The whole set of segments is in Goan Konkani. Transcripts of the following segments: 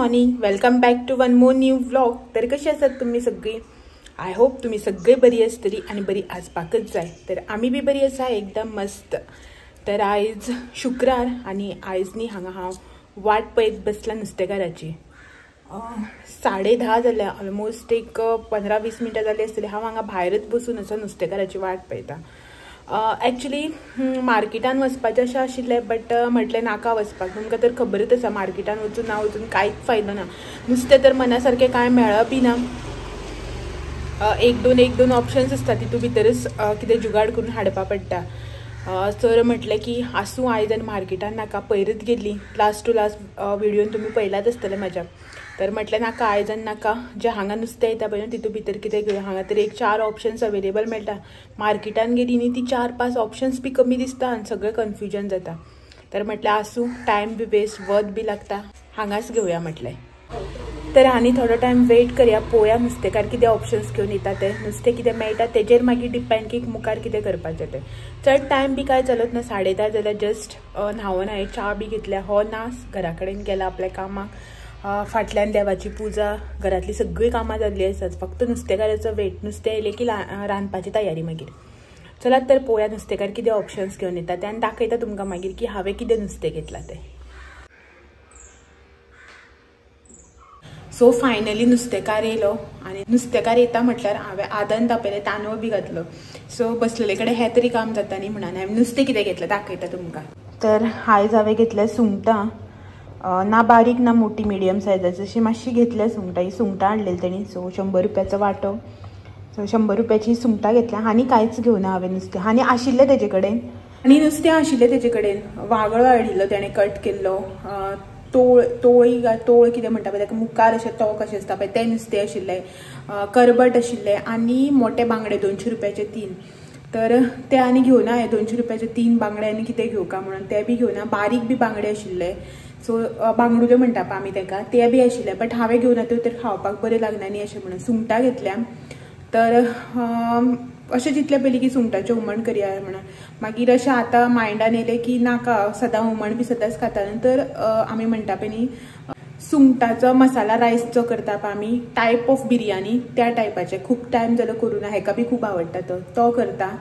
Morning, welcome back to one more new vlog. तर कशी आसात तुम्ही सगळी? I hope तुम्ही सगळे बरी आसतली आनी बरी आसपाकच जाय. तर आमी बी बरी आसा, एकदम मस्त. तर आयज शुक्रार आनी आयज न्ही हांगा हांव वाट पळयत बसला नुस्तेकाराची. 10:30 जाल्या, ऑलमोस्ट एक 15-20 मिनटां जाली आसतली. हांव हांगा भायरच बसून आसा नुस्तेकाराची वाट पळयता. एक्चुली मार्केटान वचपाचें अशें आशिल्लें, बट म्हटलें नाका वचपाक. तुमकां तर खबरच आसा मार्केटान वचून ना वचून कांयच फायदो ना. नुस्तें तर मना सारकें कांय मेळपी ना. एक दोन ऑप्शन्स आसता, तितून भितरच कितें जुगाड करून हाडपा पडटा. सर म्हटलें की आसूं आयज आनी मार्केटान नाका. पयरच गेल्ली लास्ट टू लास्ट व्हिडियोन तुमी पळयलाच आसतलें म्हाज्या. तर म्हटलें नाका आयज आनी नाका, जें हांगा नुस्तें येता पळय तितून भितर कितें घेवया. हांगा तर एक 4 ऑप्शन्स अवेलेबल मेळटा. मार्केटान गेली न्ही ती 4-5 ऑप्शन्स बी कमी दिसता आनी सगळें कन्फ्युजन जाता. तर म्हटलें आसूं, टायम बी वेस्ट, वत बी लागता, हांगाच घेवया म्हटलें. तर आनी थोडो टायम वेट करया, पळोवया नुस्तेकार कितें ऑप्शन्स घेवन येता ते, नुस्तें कितें मेळटा तेजेर मागीर डिपेंड की मुखार कितें करपाचें तें. चड टायम बी कांय चलत ना. 10:30 जाल्यार जस्ट न्हांवन हांवें च्या बी घेतल्या. हो नास घरा कडेन गेला आपल्या कामाक. फाटल्यान देवाची पुजा, घरांतली सगळीं कामां जाल्लीं आसात. फक्त नुस्तेकाराचो वेट, नुस्तें येयलें की रांदपाची तयारी मागीर. चलात तर पळोवया नुस्तेकार कितें ऑप्शन्स घेवन येता ते आनी दाखयता तुमकां मागीर की हांवें कितें नुस्तें घेतलां तें. सो फायनली नुस्तेकार येयलो आनी नुस्तेकार येता म्हटल्यार हांवें आदन तापयलें, तांदूळ बी घातलो. सो बसलेले कडेन हें तरी काम जाता न्ही म्हणून हांवें नुस्तें कितें घेतलें दाखयता तुमकां. तर आयज हांवें घेतलें सुंगटां, ना बारीक ना मोठी, मिडियम सायजाची अशी मातशी घेतल्या सुंगटां. ही सुंगटां हाडलेली तेणी. सो 100 रुपयाचो वांटो. सो 100 रुपयाची सुंगटां घेतल्या. आनी कांयच घेवना हांवें नुस्तें. आनी आशिल्लें तेजे कडेन, आनी नुस्तें आशिल्लें तेजे कडेन. वागळो हाडिल्लो तेणें कट केल्लो, तोळ तोळी तोळ कितें म्हणटा पळय ताका मुखार अशें तोक अशें आसता पळय तें नुस्तें आशिल्लें, करबट आशिल्लें आनी मोटे बांगडे 200 रुपयाचे 3. तर ते आनी घेवना हांवें 200 रुपयाचे 3 बांगडे आनी कितें घेवका म्हणून ते बी घेवना. बारीक बी बांगडे आशिल्ले, सो बांगडुले म्हणटा पळय आमी ताका, ते बी आशिल्ले. बट हांवें घेवना त्यो तर खावपाक बरें लागना न्ही अशें म्हणून सुंगटां घेतल्या. तर अशें चिंतलें पयलीं की सुंगटाचें हुमण करया म्हणून. मागीर अशें आतां मायंडान येयलें की नाका, सदां हुमण बी सदांच खाता न्हू. तर आमी म्हणटा पळय न्ही सुंगटाचो मसाला रायस जो करता पळय आमी, टायप ऑफ बिरयानी त्या टायपाचें. खूब टायम जालो करूं ना, हेका बी खूब आवडटा तो, तो करता.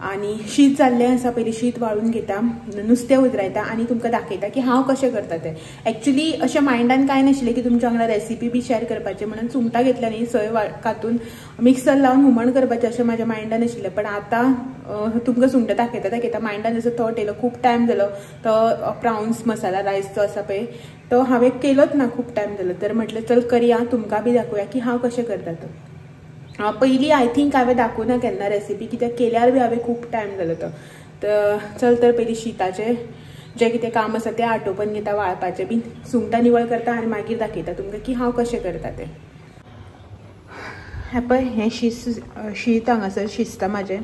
आनी शीत जाल्लें आसा, पयलीं शीत वाळून घेता, नुस्तें उजरायता आनी तुमकां दाखयता की हांव कशें करता तें. एक्चुली अशें मायंडान कांय नाशिल्लें की तुमच्या वांगडा रेसिपी बी शेअर करपाची म्हणून. सुंगटां घेतल्या न्ही सय कातून मिक्सर लावन हुमण करपाचें अशें म्हाज्या मायंडान आशिल्लें. पण आतां तुमकां सुंगटां दाखयता दाखयता मायंडान असो थॉट येयलो, खूब टायम जालो तो प्राउन्स मसाला रायस जो आसा पळय तो हांवें केलोच ना, खूब टायम जालो. तर म्हटलें चल करया, तुमकां बी दाखोवया की हांव कशें करता तो. पयलीं I think हांवें दाखोवना केन्ना रेसिपी, कित्याक केल्यार बी हांवें खूब टायम जालो तो. तर चल तर पयलीं शिताचें जें कितें काम आसा तें आटोवन घेता, वाळपाचें बी, सुंगटां निवळ करता आनी मागीर दाखयता तुमकां की हांव कशें करता तें. हें पळय हें शीत हांगासर शिजता म्हाजें.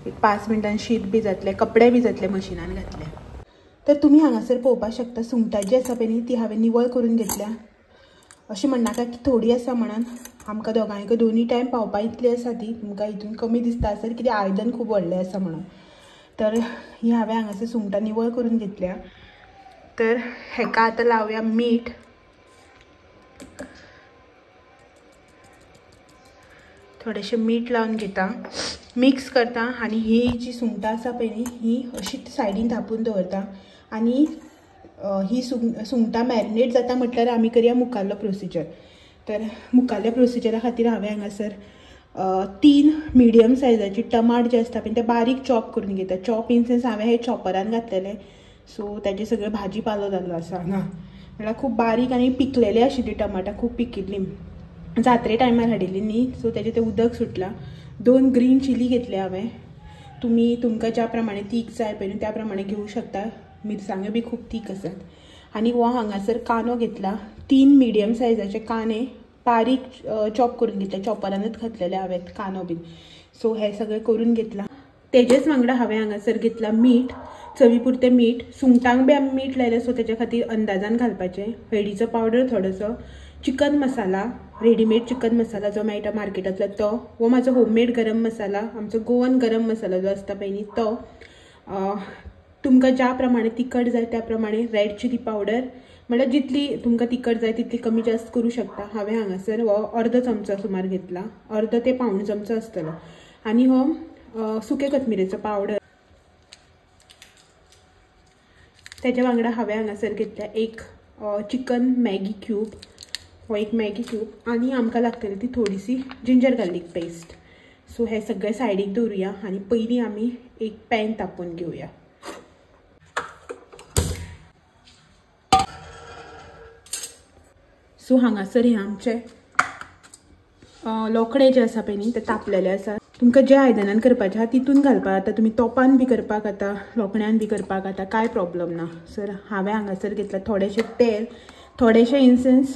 एक 5 मिनटान शीत बी जातलें, कपडे बी जातले मशिनान घातले. तर तुमी हांगासर पळोवपाक शकता सुंगटां जी आसा पळय न्ही ती हांवें निवळ करून घेतल्या. अशें म्हणनाका की थोडी आसा म्हणून, आमकां दोगांयक दोनूय टायम पावपा इतली आसा ती. तुमकां हितून कमी दिसता आसत कित्याक आयदन खूब व्हडलें आसा म्हणून. तर ही हांवें हांगासर सुंगटां निवळ करून घेतल्या. तर हेका आतां लावया मीठ. थोडेशें मीठ लावन घेता, मिक्स करता आनी ही जी सुंगटां आसा पळय न्ही ही अशीच सायडीन धांपून दवरता. आनी ही सुंगटां मॅरिनेट जाता म्हटल्यार आमी करया मुखाल्लो प्रोसिजर. तर मुखाल्ल्या प्रोसिजरा खातीर हांवें हांगासर 3 मिडियम सायजाची टमाट जे आसता पळय ते बारीक चॉप करून घेता. चॉप इन सेन्स हांवें हे चॉपरान घातलेलें, सो ताजें सगळें भाजी पालो जाल्लो आसा हांगा. म्हळ्यार खूब बारीक आनी पिकलेली आशिल्ली टमाटां, खूब पिकिल्ली, जात्रे टायमार हाडिल्ली न्ही, सो ताजें तें उदक सुटलां. 2 ग्रीन चिली घेतल्या हांवें. तुमी तुमकां ज्या प्रमाणे तीख जाय पळय न्हू त्या प्रमाणे घेवं शकता. मिरसांग्यो बी खूब तीख आसात. आनी हो हांगासर कांदो घेतला, 3 मिडियम सायजाचे कांदे बारीक चॉप करून घेतले, चॉपरानूच घातलेले हांवें कांदो बीन. सो हें सगळें करून घेतलां. तेजेच वांगडा हांवें हांगासर घेतलां मीठ, चवी पुरतें मीठ. सुंगटांक बी आमी मीठ लायलें, सो तेच्या खातीर अंदाजान घालपाचें. हळदीचो पावडर थोडोसो, chicken masala, readymade chicken masala जो मेळटा मार्केटांतलो तो, हो म्हाजो होममेड गरम मसाला, आमचो गोवन गरम मसाला जो आसता पळय न्ही तो. तुमकां ज्या प्रमाणे तिखट जाय त्या प्रमाणे रेड चिली पावडर, म्हळ्यार जितली तुमकां तिखट जाय तितली कमी जास्त करूं शकता. हांवें हांगासर हो अर्द चमचो सुमार घेतला, अर्द ते पावण चमचो आसतलो. आनी हो सुके कोथमिरेचो पावडर. तेज्या वांगडा हांवें हांगासर घेतल्या एक चिकन मॅगी क्यूब, हो एक मॅगी क्यूब. आनी आमकां लागतली ती थोडीशी जिंजर गार्लीक पेस्ट. सो हे सगळे सायडीक दवरुया आनी पयलीं आमी एक पॅन तापोवन घेवया. सो हांगासर हे आमचे लोकडे जे आसा पळय न्ही ते तापलेले आसा. तुमकां ज्या आयदनान करपाचें आहा तितून घालपाक जाता, तुमी तोपान बी करपाक जाता, लोकण्यान बी करपाक जाता, कांय प्रॉब्लम ना. सर हांवें हांगासर घेतलां थोडेशें तेल, थोडेशें इन्सेन्स,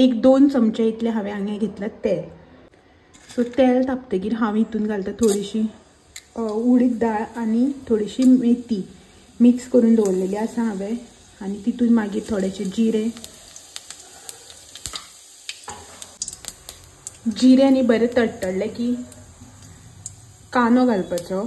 1-2 चमचे इतलें हांवें हांगा घेतलां तेल. सो तेल तापतकीर हांव हितून घालता थोडीशी उडीद दाळ आनी थोडीशी मेथी मिक्स करून दवरलेली आसा हांवें. आनी तितून मागीर थोडेशें जिरें, जिरें आनी बरें तडतडलें की कांदो घालपाचो.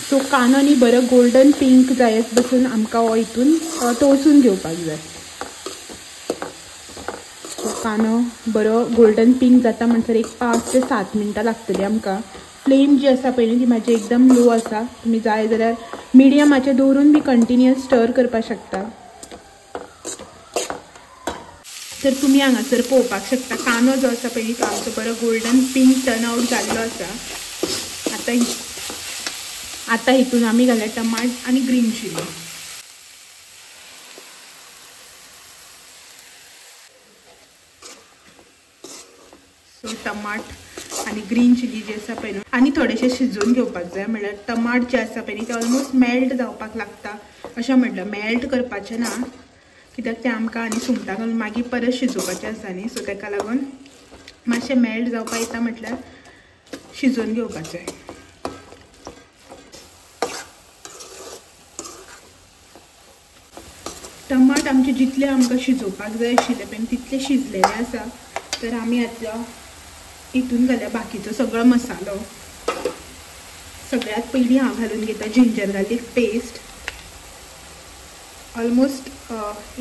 सो कांदो न्ही बरो गोल्डन पिंक जायत बसून आमकां हो हितून तळसून घेवपाक जाय. सो कांदो बरो गोल्डन पिंक जाता म्हणसर एक 5 ते 7 मिनटां लागतली आमकां. फ्लेम जी आसा पळय न्ही ती म्हाजी एकदम लो आसा. तुमी जाय जाल्यार मिडियमाचेर दवरून बी कंटिन्युअस स्टर करपाक शकता. तर तुमी हांगासर पळोवपाक शकता कांदो जो आसा पळय तो आमचो बरो गोल्डन पिंक टर्न आवट जाल्लो आसा. आतां हितून आमी घातल्या टमाट आनी ग्रीन चिली. सो टमाट आनी ग्रीन चिली जी आसा पळय न्हू आनी थोडेशें शिजोवन घेवपाक जाय. म्हळ्यार टमाट जे आसा पळय न्ही ते ऑलमोस्ट मेल्ट जावपाक लागता अशें म्हटल्यार मेल्ट करपाचें ना, कित्याक तें आमकां आनी सुंगटां घालून मागीर परत शिजोवपाचें आसा न्ही. सो तेका लागून मातशें मेल्ट जावपाक येता म्हटल्यार शिजोवन घेवपाचें. टमाट आमचे जितले आमकां शिजोवपाक जाय आशिल्ले पळय तितले शिजलेले आसा. तर आमी आतां हितून घालया बाकीचो सगळो मसालो. सगळ्यात पयलीं हांव घालून घेता जिंजर गार्लीक पेस्ट. ऑलमोस्ट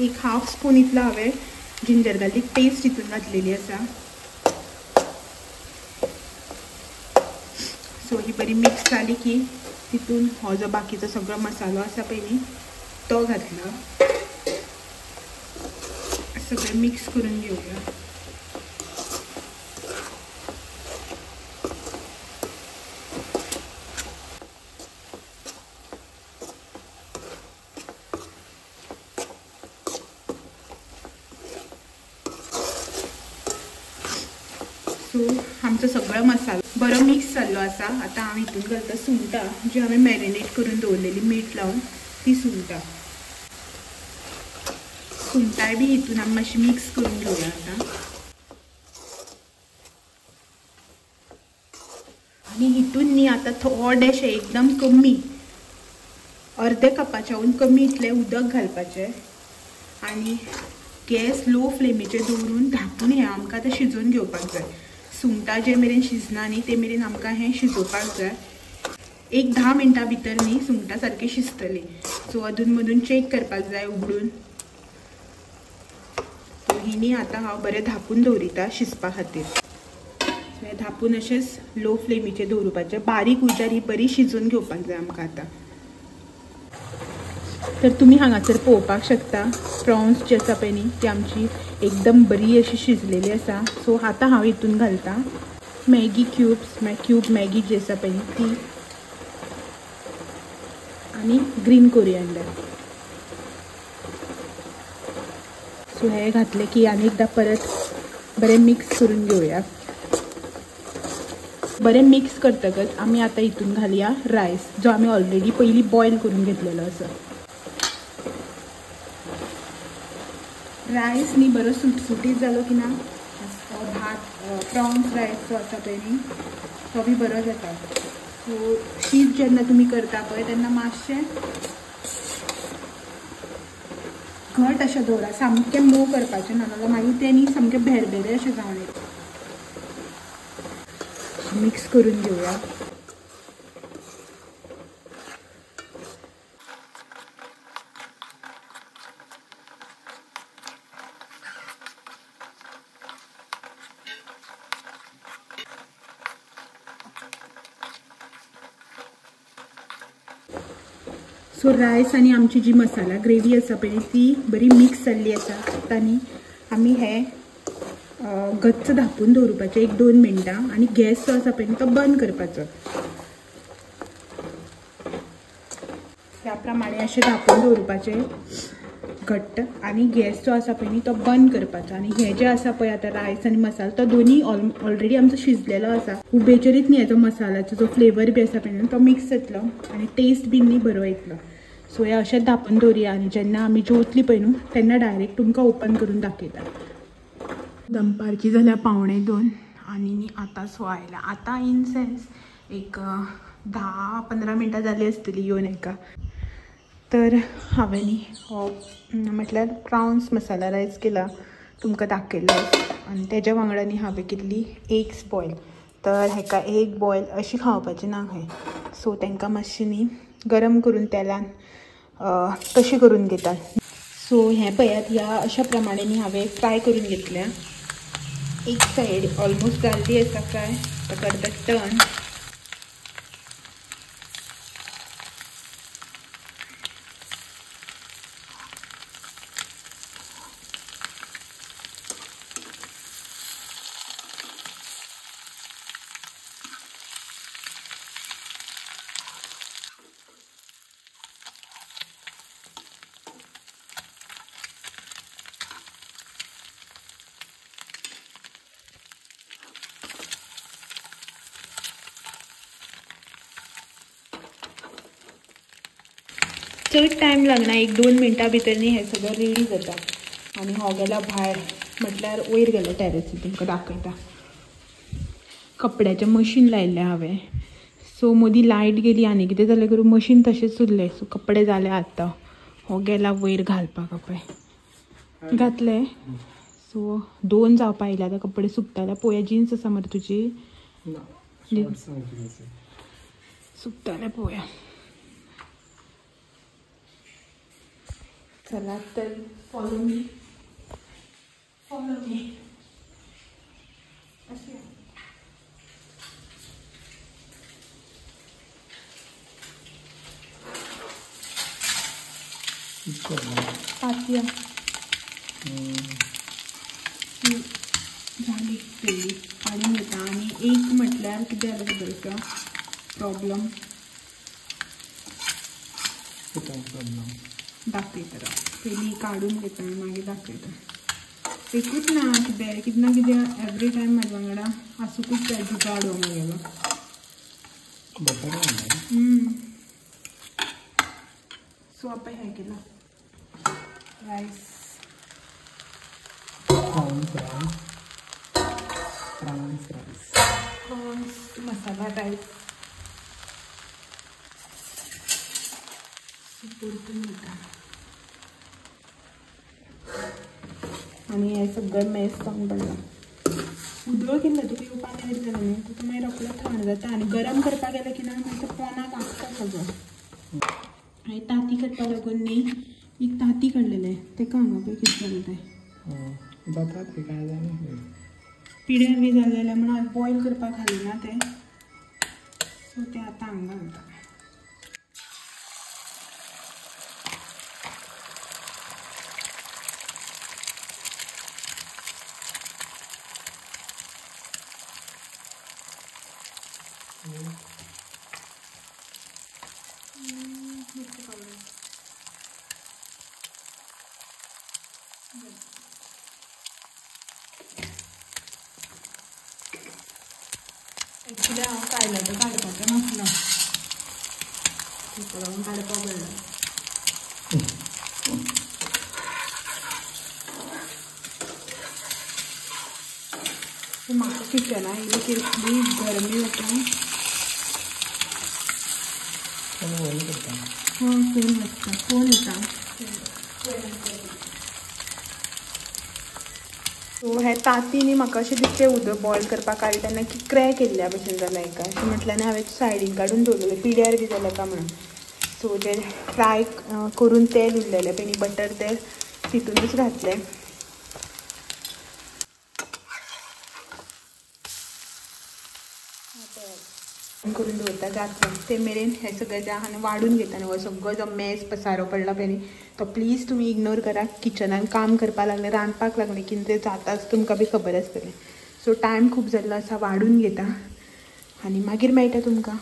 एक हाफ स्पून इतलो हांवें जिंजर गार्लीक पेस्ट हितून घातलेली आसा. सो ही बरी मिक्स जाली की तितून हो जो बाकीचो सगळो मसालो आसा पळय न्ही तो घातला. सगळें मिक्स करून घेवया. सो आमचो सगळो मसालो बरो मिक्स जाल्लो आसा. आतां हांव हितून घालता सुंगटां जी हांवें मॅरिनेट करून दवरलेली मीठ लावन ती सुंगटां. सुंगटांय बी हितून आमी मातशी मिक्स करून घेवया आतां. आनी हितून न्ही आतां थोडेशें एकदम कमी अर्दे कपाच्याहून कमी इतलें उदक घालपाचें आनी गॅस लो फ्लेमीचेर दवरून धांपून हें आमकां आतां शिजोवन घेवपाक जाय. सुंगटां जे मेरेन शिजना न्ही ते मेरेन आमकां हें शिजोवपाक जाय. एक 10 मिनटां भितर न्ही सुंगटां सारकी शिजतलीं. सो अदून मदून चॅक करपाक जाय उगडून. ही न्ही आतां हांव बरें धांपून दवरिता शिजपा खातीर. हें धांपून अशेंच लो फ्लेमीचेर दवरुपाचें. बारीक उजार ही बरी शिजोवन घेवपाक जाय आमकां आतां. तर तुमी हांगासर पळोवपाक शकता प्रॉन्स जे आसा पळय न्ही ती आमची एकदम बरी अशी शिजलेली आसा. सो आतां हांव हितून घालता मॅगी क्यूब्स, क्यूब मॅगी जी आसा पळय न्ही ती आनी ग्रीन कोरिएंडर. सो हे घातले की आनी एकदां परत बरें मिक्स करून घेवया. बरें मिक्स करतकच आमी आतां हितून घालया रायस जो आमी ऑलरेडी पयलीं बॉयल करून घेतलेलो आसा. रायस न्ही बरो सुटसुटीत जालो की ना भात प्रॉन्स रायस जो आसा पळय न्ही तो बी बरो जाता. सो शीत जेन्ना तुमी करता पळय तेन्ना मातशें घट अशें दवरा, सामकें मोव करपाचें ना, नाजाल्यार मागीर तें न्ही सामकें भेरभेरे अशें जावन येता. मिक्स करून घेवया. सो रायस आनी आमची जी मसाला ग्रेवी आसा पळय ती बरी मिक्स जाल्ली आसा. आतां न्ही आमी हे गच्च धापून दवरुपाचें 1-2 मिनटां आनी गॅस जो आसा पळय तो बंद करपाचो. ह्या प्रमाणे अशें धापून दवरुपाचें घट्ट आनी गॅस जो आसा पळय तो बंद करपाचो. आनी हे जे आसा पळय आतां रायस आनी मसालो तो दोनी ऑलरेडी आमचो शिजलेलो आसा. उबेचेरीच न्ही हेजो मसाल्याचो जो फ्लेवर बी आसा पळय तो मिक्स जातलो आनी टेस्ट बी न्ही बरो येतलो. सो हे अशेंच धापून दवरुया आनी जेन्ना आमी जेवतली पळय न्हू तेन्ना डायरेक्ट तुमकां ओपन करून दाखयता. दनपारची जाल्या 1:45 आनी आतां सो आयला. आतां इन सेन्स एक 10-15 मिनटां जाली आसतली येवन हेका. तर हांवें न्ही हो म्हटल्यार प्रावन्स मसाला रायस केला तुमकां दाखयलो आनी तेज्या वांगडा न्ही हांवें केल्ली एग्स बॉयल. तर हेका एग बॉयल अशी खावपाची ना खंय. सो तांकां मातशी न्ही गरम करून तेलान तशी करून घेतात. सो हें पळयात ह्या अशा प्रमाणे न्ही हांवें फ्राय करून घेतल्या. एक सायड ऑलमोस्ट जाल्ली आसा फ्राय. आतां करता टर्न. चड टायम लागना, 1-2 मिनटां भितर न्ही हें सगळें रेडी जाता. आनी हो गेला भायर म्हटल्यार वयर गेलो टॅरसीर. तुमकां दाखयता कपड्याचें मशीन लायिल्लें हांवें. सो मदीं लायट गेली आनी कितें जालें करून मशीन तशेंच उरलें. सो कपडे जाले आतां. हो गेला वयर घालपाक पळय घातले. सो 2 जावपा आयले आतां कपडे सुकताले. पळोवया जिन्स आसा मरे तुजी सुकताले पळोवया. चला तर फॉलो मी फॉलो मी अशें. तातयां झाली पयली काडून घेता. आनी एक म्हटल्यार कितें जालें खबर आसा प्रॉब्लम दाखयता. पयलीं काडून घेता आनी मागीर दाखयता. एकूच ना कितें कितें ना कितें एवरी टायम म्हाज्या वांगडा आसुकूच जाय जुगाड हो म्हगेलो. सो आतां हें केलां रायस prawns masala rice परतून घेता. आनी हें सगळें मेस जावन पडलां. उदक केल्लें तुका येवपाक लेट जालें न्हू तुका मागीर रोखडो थंड जाता आनी गरम करपाक गेलें की ना मागीर तो पोनाक लागता सगळो. हांवें तांती करपाक लागून न्ही एक तांती काडलेलें तेका हांगा पळय कितें जालें तें जाता तें कांय जायना पिड्यार बी जालें जाल्यार म्हणून हांवें बॉयल करपाक घालिना तें. सो तें आतां हांगा घालता. मिरची पावडर एक्चुली हांव कायलाटो काडपाचें नासलो ताका लागून काडपाक पडलें. म्हाका किचना येयली की इतली गरमी जाता. फोन वाजता फोन येता. सो हें तांती न्ही म्हाका अशें दिसलें उदक बॉयल करपाक काडलें तेन्ना की क्रॅक येयल्ल्या भशेन जालें हेका. अशें म्हटल्यार न्ही हांवें सायडीन काडून दवरलेलें पिड्यार बी जालें काय म्हणून. सो जें फ्राय करून तेल उरलेलें पळय न्ही बटर तेल तितूनच घातलें. करून दवरता जातलें ते मेरेन हें सगळें जें आहा वाडून घेता न्हू. हो सगळो जो मेस पसारो पडला पळय न्ही तो प्लीज तुमी इग्नोर करा. किचनान काम करपाक लागले, रांदपाक लागले की तें जाताच, तुमकां बी खबर आसतलें. सो टायम खूब जाल्लो आसा, वाडून घेता आनी मागीर मेळटा तुमकां.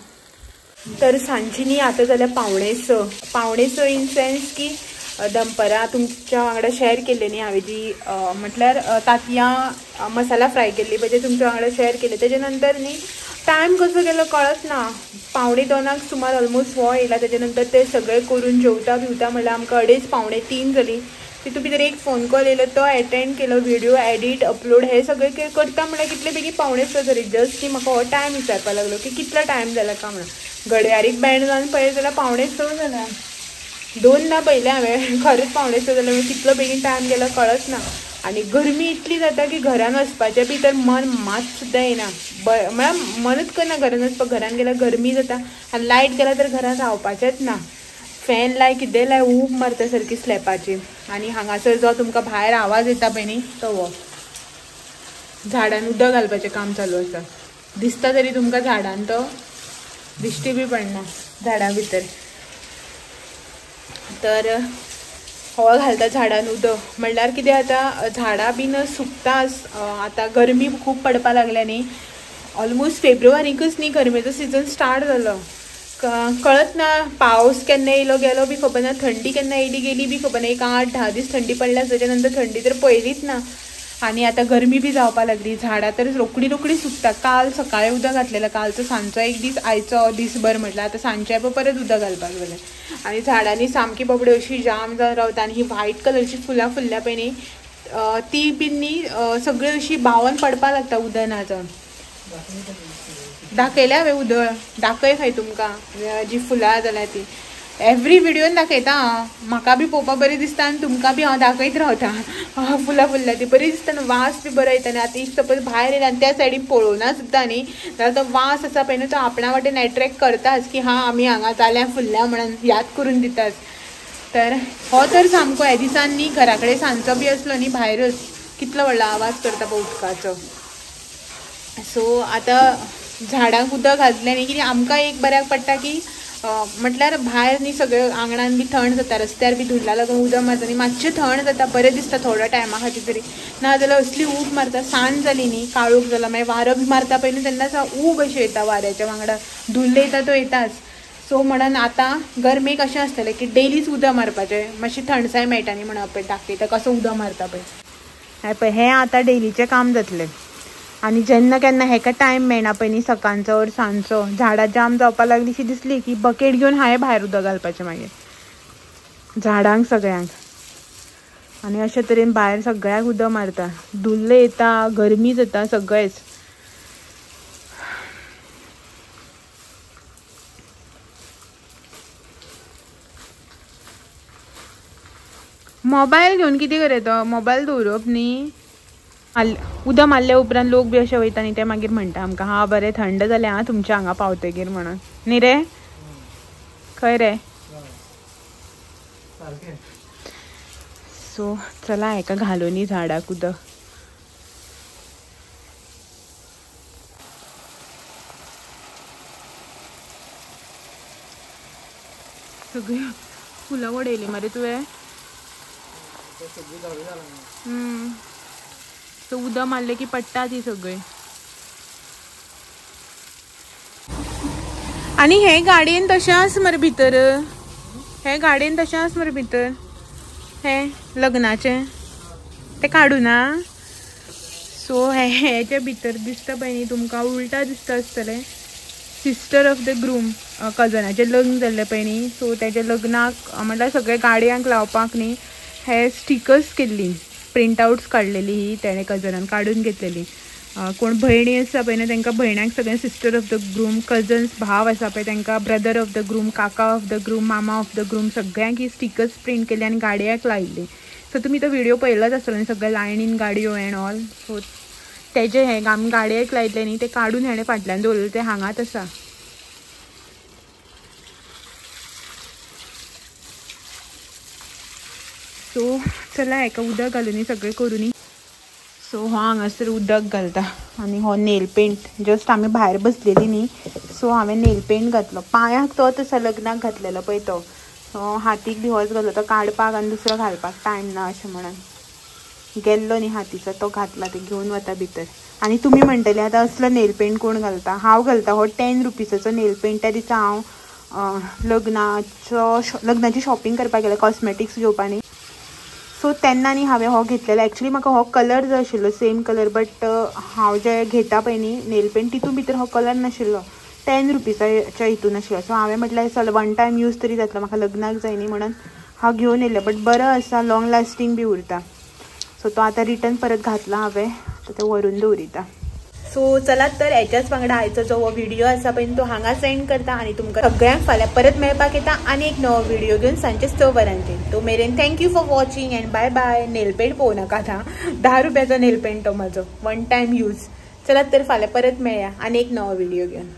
तर सांजची न्ही आतां जाल्यार 5:45, 5:45 इन सेन्स की दनपरां तुमच्या वांगडा शेअर केल्ले न्ही हांवें जी म्हटल्यार तांतयां मसाला फ्राय केल्ली पळय ते तुमच्या वांगडा शेअर केले. तेजे नंतर न्ही टायम कसो गेलो कळच ना. 1:45 सुमार ऑलमोस्ट हो येयला. तेजे नंतर ते सगळें करून जेवता बिवता म्हणल्यार आमकां 2:30 2:45 जाली. तितून भितर एक फोन कॉल येयलो तो एटेंड केलो, व्हिडिओ एडिट अपलोड हे सगळें करता म्हणल्यार कितले बेगीन 5:45 जाली. जस्ट न्ही म्हाका हो टायम विचारपाक लागलो की कितलो टायम जाला काय म्हणून. घडयारीक बँड जावन पळयत जाल्यार 5:45 जाला. 2 ना पयलें हांवें खरेंच 5:45 जालें. कितलो बेगीन टायम गेलो कळच ना. आनी गरमी इतली जाता की घरान वचपाचें बी तर मन मात सुद्दां येना. म्हळ्यार मनूच करना घरान वचपाक. घरान गेल्यार गरमी जाता आनी लायट गेल्यार तर घरान रावपाचेंच ना. फॅन लाय कितें लाय ऊब मारता सारकी स्लॅपाची. आनी हांगासर जो तुमकां भायर आवाज येता पळय न्ही तो हो झाडान उदक घालपाचें काम चालू आसा. दिसता तरी तुमकां झाडान तो दिश्टी बी पडना झाडां भितर. तर हवा घालता झाडान उदक म्हणल्यार कितें जाता झाडां बीन सुकता. आतां गरमी खूब पडपाक लागल्या न्ही. ऑलमोस्ट फेब्रुवारीकच न्ही गरमेचो सिजन स्टार्ट जालो. कळत ना पावस केन्ना येयलो गेलो बी खबर ना, थंडी केन्ना येयली गेली बी खबर ना. एक 8-10 दीस थंडी पडल्या तेच्या नंतर थंडी तर पळयलीच ना. आनी आतां गरमी बी जावपाक लागली. झाडां तर रोखडी रोखडी सुकता. काल सकाळी उदक घातलेलें, कालचो सांजचो एक दीस, आयचो दीसभर म्हटल्यार आतां सांजचें पळय परत उदक घालपाक जालें. आनी झाडांनी सामकी बाबडी अशी जाम जावन रावता. आनी ही व्हायट कलरची फुलां फुल्ल्या पळय न्ही ती बीन न्ही सगळी अशी बावन पडपाक लागता उदक ना जावन. दाखयल्या हांवें उदक दाखय खंय तुमकां जी फुलां जाल्या ती एवरी व्हिडियोन दाखयता हांव. म्हाका बी पळोवपाक बरी दिसता आनी तुमकां बी हांव दाखयत रावता. फुलां फुल्ल्या ती बरी दिसता न्हू, वास बी बरो येता. आनी आतां if suppose भायर येयला आनी त्या सायडीन पळोवना सुद्दां न्ही जाल्यार तो वास आसा पळय न्हू तो आपणा वाटेन एट्रेक्ट करताच की हां आमी हांगा जाल्या फुल्ल्या म्हणून याद करून दिताच. तर हो तर सामको ह्या दिसान न्ही घरा कडेन सांजचो बी आसलो न्ही भायरच कितलो व्हडलो आवाज करता पळय उदकाचो. सो आतां झाडांक उदक घातलें न्ही कितें आमकां एक बऱ्याक पडटा की म्हटल्यार भायर न्ही सगळें आंगणान बी थंड जाता, रस्त्यार बी धुल्ला लागून उदक मारता न्ही मातशें थंड जाता, बरें दिसता थोड्या टायमा खातीर तरी. ना जाल्यार असली ऊब मारता, सांज जाली न्ही काळोख जाला मागीर वारो बी मारता पळय न्ही तेन्ना ऊब अशी येता वाऱ्याच्या वांगडा, धुल्ल येता तो येताच. सो म्हणून आतां गरमेक अशें आसतलें की डेलीच उदक मारपाचें, मातशी थंडसाय मेळटा न्ही म्हणून पळय दाखयता कसो उदक मारता पळय. हें पळय हें आतां डेलीचें काम जातलें. आनी जेन्ना केन्ना हेका टायम मेळना पळय न्ही सकाळचो ओर सांजचो झाडां जाम जावपाक लागली शी दिसली की बकेट घेवन हांवें भायर उदक घालपाचें मागीर झाडांक सगळ्यांक. आनी अशे तरेन भायर सगळ्याक उदक मारता, धुल्ल येता, गरमी जाता सगळेच. मोबायल घेवन कितें करता तो मोबायल दवरप न्ही. उदक मारल्या उपरांत लोक बी अशे वयता न्ही ते मागीर म्हणटा आमकां हां बरें थंड जालें आं तुमच्या हांगा पावतगीर म्हणून न्ही रे. खंय रे. सो चला हेका घालूनी झाडाक उदक. सगळी फुलां वडयली मरे तुवें. सो उदक मारलें की पडटा ती सगळी. आनी हे गाडयेन तशें आस मरे भितर, हे गाडयेन तशें आस मरे भितर, हे लग्नाचें तें काडूं ना. सो हे हेच्या भितर दिसता पळय न्ही तुमकां उल्टा दिसता आसतलें सिस्टर ऑफ the groom, कजनाचें लग्न जाल्लें पळय न्ही. सो तेच्या लग्नाक म्हटल्यार सगळे गाडयांक लावपाक न्ही हे स्टिकर्स केल्ली, प्रिंट आवट्स काडलेली ही तेणें कजनान काडून घेतलेली. कोण भयणी आसा पळय न्ही तांकां भयणांक सगळें sister of the groom, cousins भाव आसा पळय तांकां ब्रदर ऑफ the groom, काका ऑफ the groom, मामा ऑफ the groom, सगळ्यांक ही स्टिकर्स प्रिंट केली आनी गाडयाक लायिल्ली. सो तुमी तो व्हिडिओ पळयलोच आसतलो न्ही सगळे लायनीन गाडयो एंड ऑल. सो तेजे हे आमी गाडयेक लायिल्ले न्ही ते काडून हेणें फाटल्यान दवरलें तें हांगाच आसा. सो चला हेका उदक घालुनी सगळें करुनी. सो हो हांगासर उदक घालता आनी हो नेल पेंट जस्ट आमी भायर बसलेली न्ही, सो हांवें नेल पेंट घातलो. पांयाक तोच आसा लग्नाक घातलेलो पळय तो, सो हातीक बी होच घातलो, तो काडपाक आनी दुसरो घालपाक टायम ना अशें म्हणून गेल्लो न्ही हातीचो तो घातला, ते घेवन वता भितर. आनी तुमी म्हणटले आतां असलो नेल पेंट कोण घालता, हांव घालता. हो 10 रुपीसाचो नेल पेंट. त्या दिसा हांव लग्नाची शॉपिंग करपाक गेलें, कॉस्मेटिक्स घेवपा न्ही, सो तेन्ना न्ही हांवें हो घेतलेलो. एक्चुली म्हाका हो कलर जाय आशिल्लो सेम कलर, बट हांव जे घेता पळय न्ही नेल पेंट तितून भितर हो कलर नाशिल्लो, 10 रुपीसाच्या हितून आशिल्लो. सो हांवें म्हटलें चल वन टायम यूज तरी जातलो, म्हाका लग्नाक जाय न्ही म्हणून हांव घेवन येयलें. बट बरो आसा, लॉंग लास्टींग बी उरता. सो तो आतां रिटर्न परत घातला हांवें, आतां तें व्हरून दवरिता. सो चलात तर हेच्याच वांगडा आयचो जो हो व्हिडिओ आसा पळय तो हांगा सेंड करता आनी तुमकां सगळ्यांक फाल्यां परत मेळपाक येता आनी एक नवो व्हिडिओ घेवन सांजचे 6 वरांचेर. तो मेरेन thank you for watching and bye bye. Nail paint पळोवं नाका आतां, 10 रुपयाचो नेल पेंट तो म्हाजो, वन टायम यूज. चलात तर फाल्यां परत मेळया आनी एक नवो व्हिडिओ घेवन.